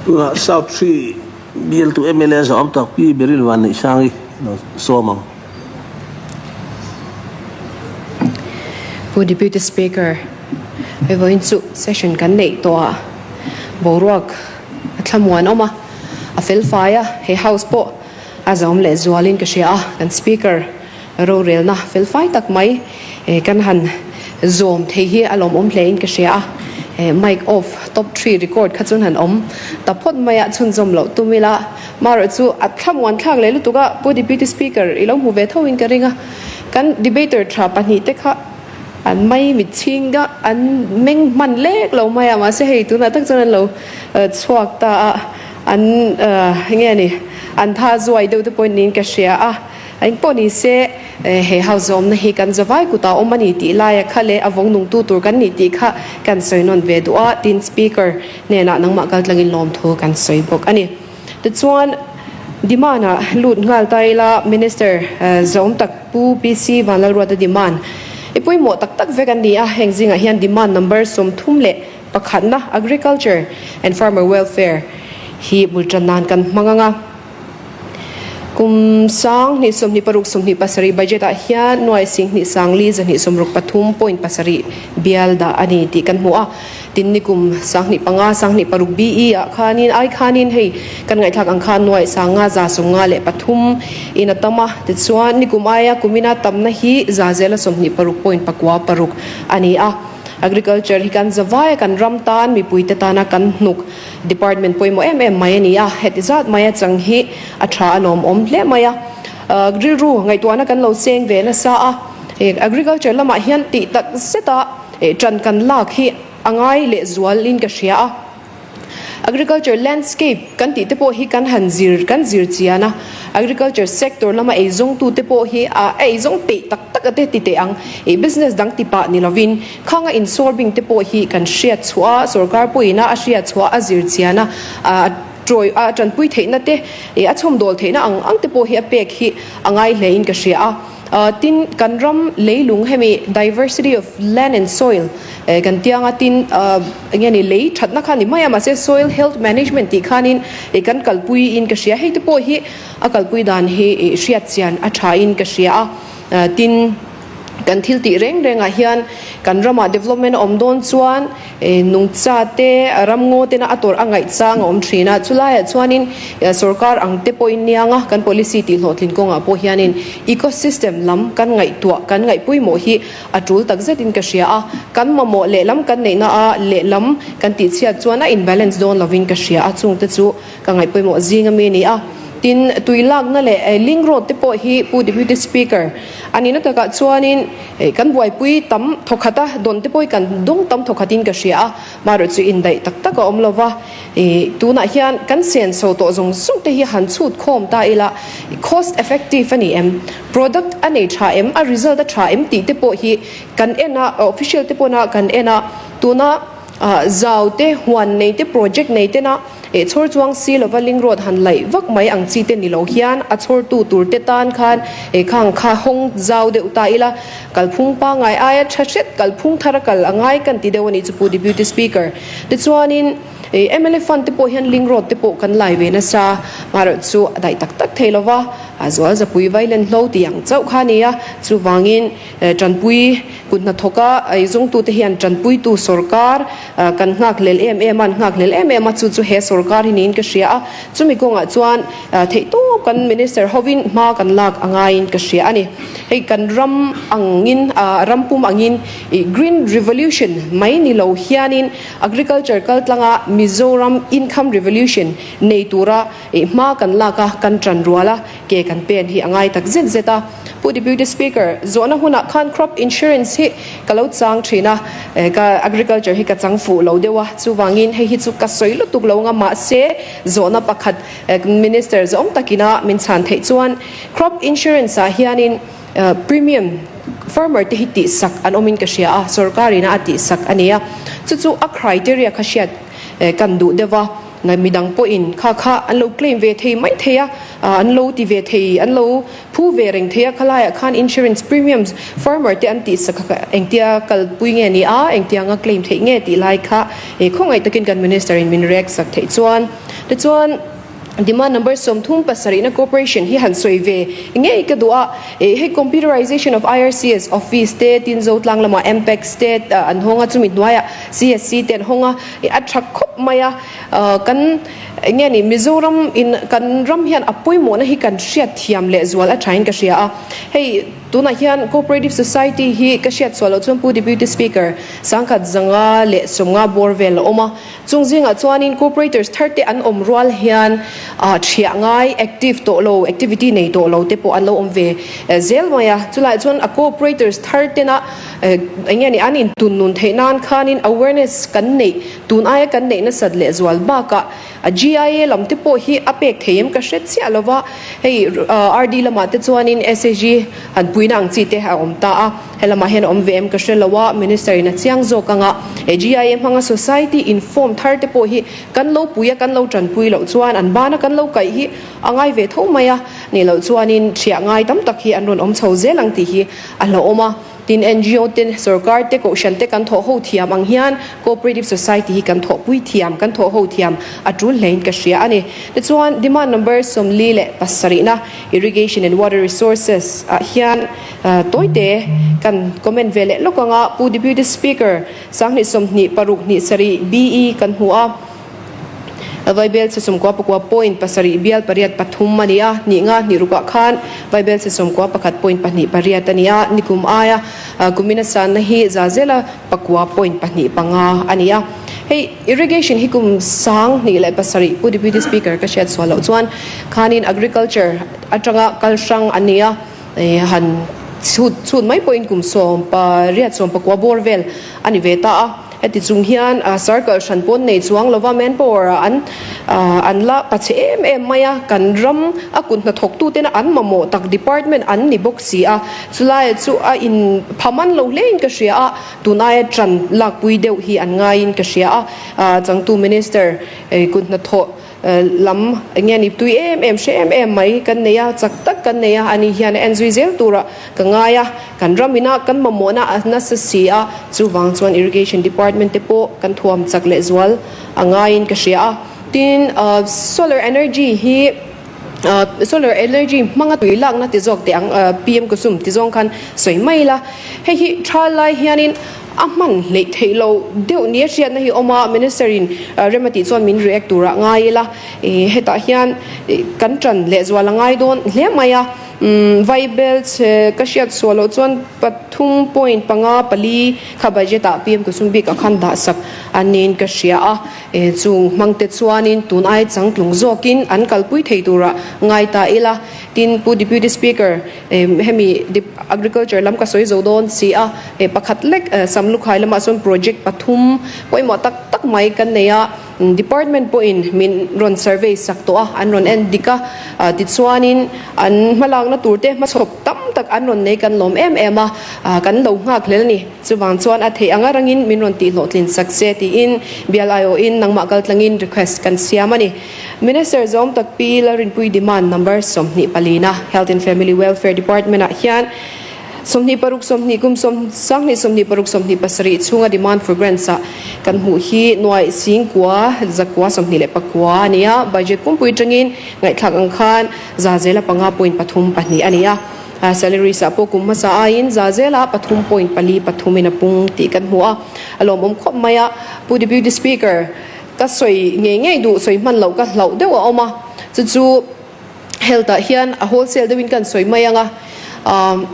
Tunah South Tree bialtu mla zawm tak Pi Beryl Vanneihsangi lo sawm ang. Pu Deputy Speaker, hei vawiin chu session kan neih tawh ah boruak a thlamuan awm a, a fel fai a, he house pawh a zawm leh zualin ka hria a, kan Speaker rorelna fel fai tak mai kan han zawm thei hi a lawmawm hle in ka hria a, mic off top three record kha chuan han awm ta phawt mai a, chhunzawm loh tum ila marawh chu a thlamuan thlak leh lutuk a, Pu Deputy Speaker i lo hmu ve tho in ka ring a, kan debater tha pahnih te kha an mai mitchhing a an meng hman lek lo mai a, mahse hei tunah tak chuan an lo chhuak ta a, an enge ni an tha zuai deuh te pawh niin ka hria a. Eng pawh ni se, he house zawmna hi kan zavai kutah awm a ni tih laia kha leh a vawng nungtu tur kan nih tih kha kan sawi nawn ve duh a, tin Speaker hnenah nangmah kaltlangin lawmthu kan sawi bawk a ni. Tichuan, demand ah lut nghal ta ila Minister zawm tak Pu PC Vanlalruata demand i pawimawh tak tak vek an ni a, heng zingah hian demand number 31na Agriculture and Farmer Welfare hi bul tan nan kan hmang ang a. Kum 2026 27 budget ah hian nuai 10 sang li 2 sawmruk pathum point pasarih bial dah a ni tih kan hmu a. Tin ni kum 2025 2026 BE ah khanin ai khanin hei kan ngaihthlak ang khan nuai 553 in a tam a. Tichuan ni kum aia kumina tamna hi za zela 26 point pakua paruk a ni a. Agriculture hi kan zavai a kan ram tan mipuite tana kan hnuk Department pawimawh em em mai a ni a, heti zat mai a chang hi a tha a lawmawm hle mai a. Rilru ngaihtuahna kan lo seng ve nasa a, Agriculture lamah hian tih tak zeta tan kan lak hi a ngai leh zual in ka hria a. Agriculture landscape kan tih te pawh hi kan han zir kan zir chian a, Agriculture sector lama eizawngtute pawh hi a eizawng peih tak tak a te ti teh ang, business dang ti pah ni lovin Khanga insorbing te pawh hi kan hriat chhuah a, sorkar pawhin a a hriat chhuah a zir chian a, a tawi a tanpui theihna te, a chhawmdawl theihna ang ang te pawh hi a pek hi a ngai hle in ka hria a. Tin, kan ram leilung hemi diversity of land and soil kan tiang a, tin enge ni lei thatna kha ni mai a, mahse soil health management tih khanin kan kalpui in ka hria, hei te pawh hi a kalpui dan hi hriat chian a tha in ka hria a, tin. Kan thil tih reng rengah hian kan ramah development a awm dawn chuan nungcha te, ramngaw tena a tawrh a ngaih chang a awm thin a. Chulaiah chuanin sorkar ang te pawhin niang a, kan policy tih hlawhtlin kawngah pawh hianin ecosystem lam kan ngaihtuah, kan ngaihpawimawh hi a tul tak zetin ka hria a. Kan mamawh lehlam kan neihna a lehlam kan tihchhiat chuan a in balance dawn lovin ka hria a, chungte chu Ka ngaihpawimawh zing ami a ni a. Tin, tui lakna leh link road te pawh hi Pu Deputy Speaker a nihna takah chuanin kan buaipui tam thawkhat a, dawn te pawh hi kan dawng tam thawkhatin ka hria a, marawh chu indaih tak tak a awm lova. Tunah hian kan senso tawh zawng zawng te hi han chhut khawm ta ila, cost effective a ni em, product a nei tha em, a result a tha em tih te pawh hi kan en a, official te pawna kan en a, tuna zau te, huan nei te, project nei tena Eh chhawr chuang si lova link road han laih vak mai ang chi te ni lo hian a chhawrtu tur te tan khan eh khang kha hawng zau deuh ta ila kalphung pangngai aia tha hret kalphung thar a kal a ngai kan ti deuh a nih chu Pu Deputy Speaker. Tichuanin eh mla fund te pawh hian link road te pawh kan lai ve nasa marawh chu a daih tak tak thei lova a zual zapui vailen hlo tih ang chauh kha a ni a chuvangin Tanpui kut hnathawka eizawngtute hian tanpuitu sorkar kan nghakhlel em em a, an nghakhlel em em a, chu chu he sorkar hi niin ka hria a, chumi kawngah chuan theihtawp kan Minister hovin hma kan lak a ngaiin ka hria a ni. Hei kan ram angin, ram pum angin Green Revolution mai ni lo hianin Agriculture kaltlanga Mizoram Income Revolution nei tura hma kan lak a, kan tan rual a, ke kan pen hi a ngai tak zet zet a. Pu Deputy Speaker, zawhna hunah khan crop insurance hi ka lo chang thin a, ka agriculture hi ka chang fuh lo deuh a, chuvangin hei hi chu ka sawi lutuk lo anga mahse zawhna pakhat Minister zawng takina min chhan theih chuan crop insurance ah hianin premium farmer te hi tihsak an awmin ka hria a, sorkarina a tihsak a ni a, chu chu a criteria kha hriat kan duh deuh a. Midang pawhin kha kha an lo claim ve thei mai thei a, an lo ti ve thei, an lo phu ve reng thei a, khalaiah khan insurance premiums farmer te an tih sak kha engtia kalpui nge ni a, engtianga claim theih nge tih lai kha khawngaih takin kan minister in min react sak theih chuan. Tichuan, Demand number 37 na Corporation hi han sawi ve ngei ka duh a, hei Computerization of IRCS Office te, Tinzo tlang lamah MPEX te an hawng a, chumi hnuaiah CSC te an hawng a, a tha khawp mai a, kan enge ni Mizoram in kan ram hian a pawimawhna hi kan hriat thiam leh zual a thain ka hria a, hei tunah hian Cooperative Society hi ka hriat chhuah loh chuan Pu Deputy Speaker sangkhat 150 bawr vel a awm a. Chung zingah chuanin cooperators thar te an awm rual hian thiah ngai, active tawh lo, activity nei tawh lo te pawh an lo awm ve zel mai a. Chulaiah chuan a cooperators thar tena eng nge ni an intun nun theih nan khanin awareness kan neih tun aia kan neih nasat leh zual bakah a GIA lam te pawh hi a pek thei em ka hre chiah lo va, hei RD lamah te chuanin SHG han puina ang chi te a awm ta a. Helamah hian awm ve em ka hre lo a, Minister in a chiang zawk anga he GIA hmanga society in form thar te pawh hi kan lo pui a, kan lo tanpui loh chuan an bana kan lo kaih hi a ngai ve tho mai a, nih loh chuanin thiah ngai tam tak hi an rawn awm chho zel ang tih hi a hlauhawm a. Tin, NGO te, sorkar te, kohhran te kan thawh ho thiam ang hian cooperative society hi kan thawhpui thiam, kan thawh ho thiam a tul hlein ka hria a ni. Tichuan, demand number 47 na Irrigation and Water Resources ah hian tawite kan comment ve leh lawk ang a, Pu Deputy Speaker, 2026 hnih sarih BE kan hmu a, Vaibel chhe 99 point pasarih bial pariat pathum a ni a, hnih nga hnih rukah khan Vaibel chhe 91 point pahnih pariat a ni a, nikum aia kumina sanna hi za zela pakua point pahnih panga a ni a. Hei irrigation hi kum 2007 Pu Deputy Speaker ka hriat sual loh chuan khanin agriculture atanga kal hrang a ni a, han chhut chhut mai pawhin kum sawm pariat 19 bawr vel a ni ve ta a. Heti chung hian circle hran pawn nei chuang lova manpower ah an an la pa chhe em em mai a, kan ram a kut hnathawk tena an mamawh tak department an ni bawk si a, chulai chu a in pha man lo hle in ka hria a, tun aia tan lakpui deuh hi an ngaiin ka hria a, changtu minister kut hnathawh Lam eng nge ni tui em em hre em em mai kan nei a, chak tak kan nei a, ani hian a en zui zel turah ka ngai a, kan ram ina kan mamawhna a nasa si a, chuvang chuan Irrigation Department te pawh kan thuam chak leh zual a ngaiin ka hria a. Tin, solar energy hi solar energy hmanga tui lakna ti zawk teh ang PM Kusum ti zawng khan sawi mai ila, hei hi tha lai hianin A hman hleih theih lo deuh nia hriatna hi awm a, Minister in rem a tih chuan min react turah ngai ila, hetah hian kan tan lehzual a ngai dawn hle mai a, Vaibel che ka hriat suah loh chuan pathum point panga pali kha budget ah PM Kusum bik ah khan dah sak an niin ka hria a, chung hmang te chuanin tun ai changtlung zawkin an kalpui thei turah ngai ta ila, tin Pu Deputy Speaker Hemi agriculture lam ka sawi zo dawn si a, he pakhat lek Samlukhai lamah chuan project pathum pawimawh tak tak mai kan nei a, department pawhin min rawn survey sak tawh a, an rawn en dik a, tichuanin an hmalakna tur te hmachhawp tam tak an rawn nei kan lawm em em a, kan lo nghak hlel a ni. Chuvang chuan a theih anga rangin min rawn tihhlawhtlin sak se tiin bial aiawhin nangmah kaltlangin request kan siam a ni. Minister zawm tak Pi Lalrinpui Demand number 24 na Health and Family Welfare Department ah hian 26 20 kum 20 26 27 chhunga demand for grants ah kan hmuh hi nuaih singkua zakua 29 a ni a, budget pumpui tangin ngaihthlak ang khan za zela panga point pathum pahnih a ni a, salaries ah pawh kum hmasa aiin za zela pathum point pali pathum in a pung tih kan hmu a, a lawmawm khawp mai a Pu Deputy Speaker. Ka sawi ngei ngei duh, sawi hman loh ka hlauh deuh a awm a, chu chu health ah hian a wholesale deuhin kan sawi mai ang a,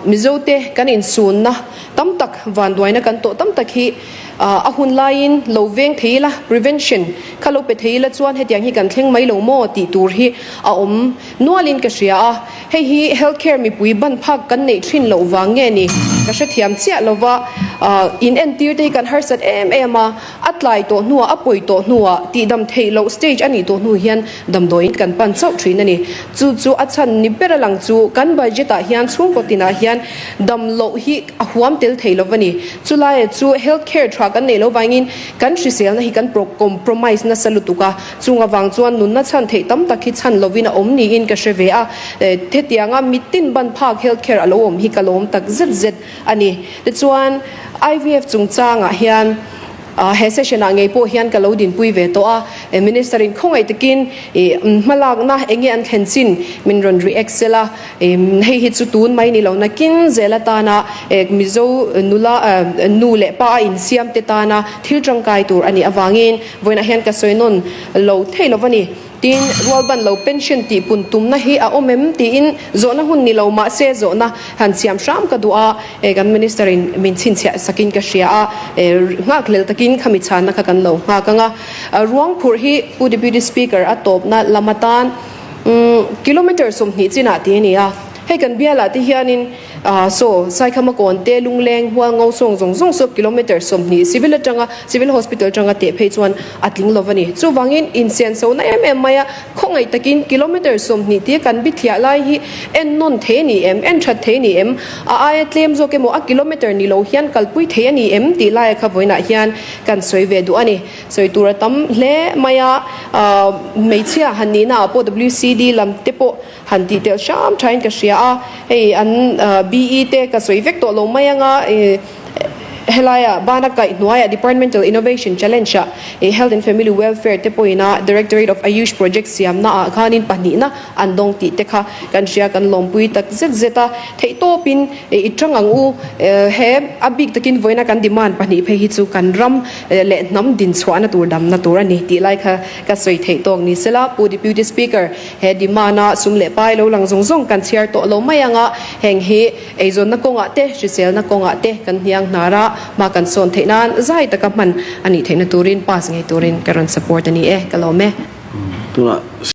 Mizo te kan insunna tam tak, vanduaina kan tawh tam tak hi a hun laiin lo veng thei ila, prevention kha lo pe thei ila chuan hetiang hi kan thleng mai lo maw tih tur hi a awm nualin ka hria a, hei hi health care mipui ban phak kan neih thin loh vang nge ni ka hrethiam chiah lova, in entir te hi kan harsat em em a. A tlai tawh hnuah, a pawi tawh hnuah, tihdam theih loh stage a nih tawh hnu hian damdawiin kan pan chauh thin a ni. Chu chu a chhan ni ber a lang chu kan budget ah hian chhungkaw tinah hian dam loh hi a huam tel thei lo va ni. Chulaia chu health care tha kan neih loh vangin kan hriselna hi kan compromise nasa lutuk a, chung avang chuan nunna chhan theih tam tak hi chhan lovin a awm niin ka hre ve a. Hetianga mitin ban phak health care a lo awm hi ka lawm tak zet zet a ni. Tichuan IVF chungchangah hian. He session ah ngei pawh hian ka lo dinpui ve tawh a, Minister in khawngaih takin hmalakna enge an thlen chin min rawn react sel a, hei hi chu tun mai ni lo nakin zel atana Mizo nula nu leh pa a insiam te tana thil tangkai tur a nih avangin vawiinah hian ka sawi nawn lo thei lo a ni. Tin, rualban lo pension tih pun tumna hi a awm em tiin zawhna hun ni lo mahse zawhna han siam hram ka duh a, kan Minister in min chhinchhiah sakin ka hria a, nghakhlel takin khami chhanna kha kan lo nghak ang a. Ruang phurh hi Pu Deputy Speaker a tawpna lam atan kilometre 20 chinah tih a ni a, hei kan bialah te hianin Saw, Saikhama kawn te, Lungleng, Hualngo sawng zawng zawng saw kilometre 20 civil atanga Civil Hospital atanga teh phei chuan a tling lo a ni. Chuvangin insianso na em em mai a, khawngaih takin kilometre 20 tia kan bithliah lai hi en nawn thei a ni em, en that thei a ni em, a aia tlem zawk emaw a kilometre ni lo hian kalpui thei a ni em tih laia kha vawiinah hian kan sawi ve duh a ni. Sawi tur a tam hle mai a, hmeichhia han nihna ah pawh WCD lam te pawh Han tih telh hram thain ka hria a, hei an BE te ka sawi vek tawh lo mai anga helaia bana kaih hnuaiah Departmental Innovation Challenge ah Health and Family Welfare te pawhin a Directorate of Ayush Project siamna ah khanin pahnihna an dawng tih te kha kan hria kan lawmpui tak zet zet a, theihtawpin i tang ang u he a bik takin vawiina kan demand pahnih phei hi chu kan ram leh hnam dinchhuahna tur damna tur a ni tih lai kha ka sawi theih tawk ni sela Pu Deputy Speaker. He demand-a sum leh pai lo lang zawng zawng kan chhiar tawh lo mai ang a, heng hi eizawnna kawngah te, hriselna kawngah te kan hniang hnar a, hma kan sawn theih nan zai taka hman a nih theihna turin pass ngei turin ka rawn support a ni e, ka lawm e. Tunah.